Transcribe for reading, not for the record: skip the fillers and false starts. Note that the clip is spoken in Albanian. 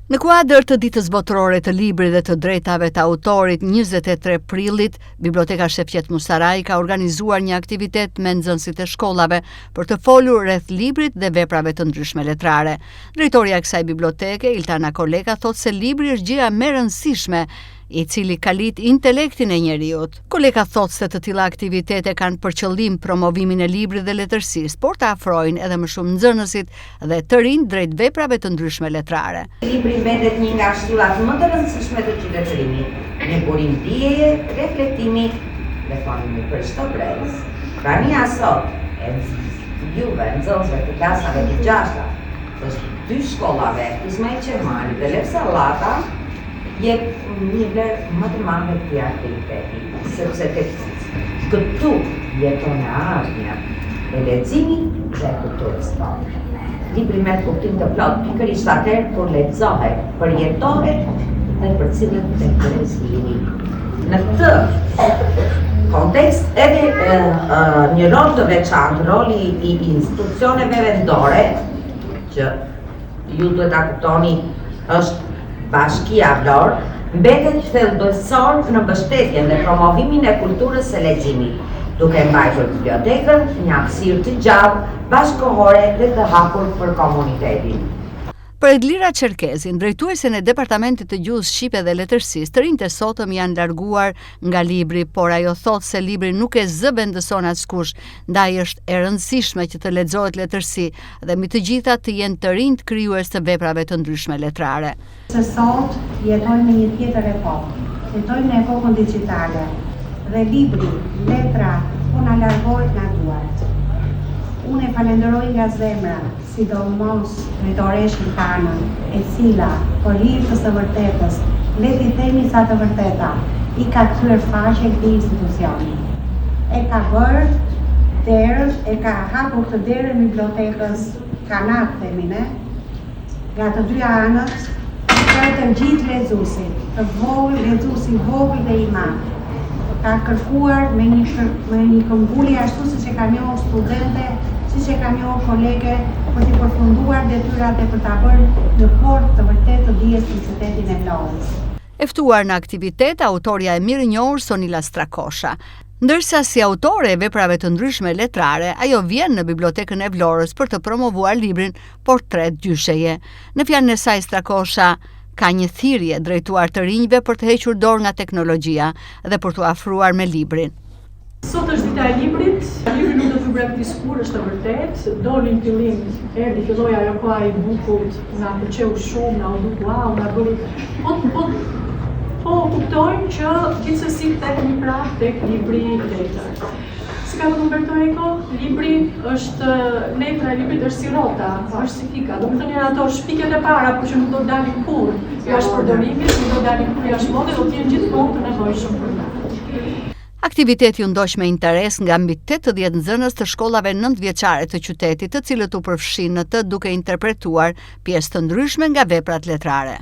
Në kuadër të Ditës Botërore të Librit dhe të Drejtave të Autorit 23 prillit, Biblioteka Shefqet Musaraj ka organizuar një aktivitet me nxënësit e shkollave për të folur rreth librit dhe veprave të ndryshme letrare. Drejtorja e kësaj biblioteke, Iltana Koleka, thotë se libri është gjëja më e rëndësishme i cili kalit intelektin e njeriut. Koleka thotë se të tilla aktivitete kanë për qëllim promovimin e librit dhe letërsisë, por të afrojnë edhe më shumë nxënësit dhe të rinjtë drejt veprave të ndryshme letrare. Libri mbetet një nga shtyllat më të rëndësishme të qytetërimit, një burim dijeje, reflektimi dhe formimi për çdo brez. Prania sot e juve, nxënësve të klasave të gjashta, të dy shkollave Ismail Qemali dhe Lef Sallata, jep një vlerë më të madhe këtij aktiviteti, sepse tek këtu jeton e ardhmja e leximit dhe e kulturës tonë. Libri merr kuptim të plotë pikërisht atëherë kur lexohet, përjetohet dhe përcillet tek brezi i ri. Në këtë kontekst edhe e, e, një rol të veçantë, roli i institucioneve vendore, që ju duhet ta kuptoni është Bashkia Vlorë, mbetet thelbësor në mbështetjen dhe promovimin e kulturës së leximit, duke mbajtur bibliotekën një hapësirë të gjallë, bashkëkohore dhe të hapur për komunitetin. Për Edlira Çerkezin, drejtuesen e Departamentit të Gjuhës Shqipe dhe Letërsisë, të rinjtë e sotëm janë larguar nga libri, por ajo thotë se librin nuk e zëvendëson askush, ndaj është e rëndësishme që të lexohet letërsi dhe mbi të gjitha të jenë të rinjtë krijues të veprave të ndryshme letrare. Se sot jetojmë në një tjetër epokë, jetojmë në epokën dixhitale dhe libri, letra po na largohet nga duart. Unë e falenderoj nga zemra, sidomos drejtoreshën Iltanën, e cila, për hir të së vërtetës, le t'i themi ca të vërteta, i ka kthyer faqen këtij institucioni. E ka bërë derën, e ka hapur këtë derën e bibliotekës kanat themi ne, nga të dyja anët, për të gjithë lexuesit, të vogël, lexuesi i vogël dhe i madh. Ka kërkuar me një me një këmbgulje ashtu siç e ka njohur studente, siç e ka njohur kolege, për t'i përfunduar detyrat dhe për ta bërë një portë të vërtetë të dijes në qytetin e Vlorës. E ftuar në aktivitet, autorja e mirënjohur Sonila Strakosha. Ndërsa si autore e veprave të ndryshme letrare, ajo vjen në Bibliotekën e Vlorës për të promovuar librin Portret gjysheje. Në fjalën e saj Strakosha ka një thirrje drejtuar të rinjve për të hequr dorë nga teknologjia dhe për t'u afruar me librin. Sot është dita e librit, libri nuk do t'ju braktisë kurrë, është e vërtetë. Doli në fillim, erdhi filloi ajo koha e e-bookut, na pëlqeu shumë, na u duk wow, na bëri. Po po po kuptojmë që gjithsesi kthehemi prapë tek libri i letër. Si ka thënë Umberto Eco, libri është letra e librit është si rrota, është si thika. Domethënë janë ato shpikjet e para, por që nuk do dalin kurrë jashtë përdorimit, nuk do dalin kurrë jashtë mode, do të jenë gjithmonë të nevojshëm për ne. Aktiviteti u ndoq me interes nga mbi 80 nxënës të shkollave nëntëvjeçare të qytetit, të cilët u përfshinë në të duke interpretuar pjesë të ndryshme nga veprat letrare.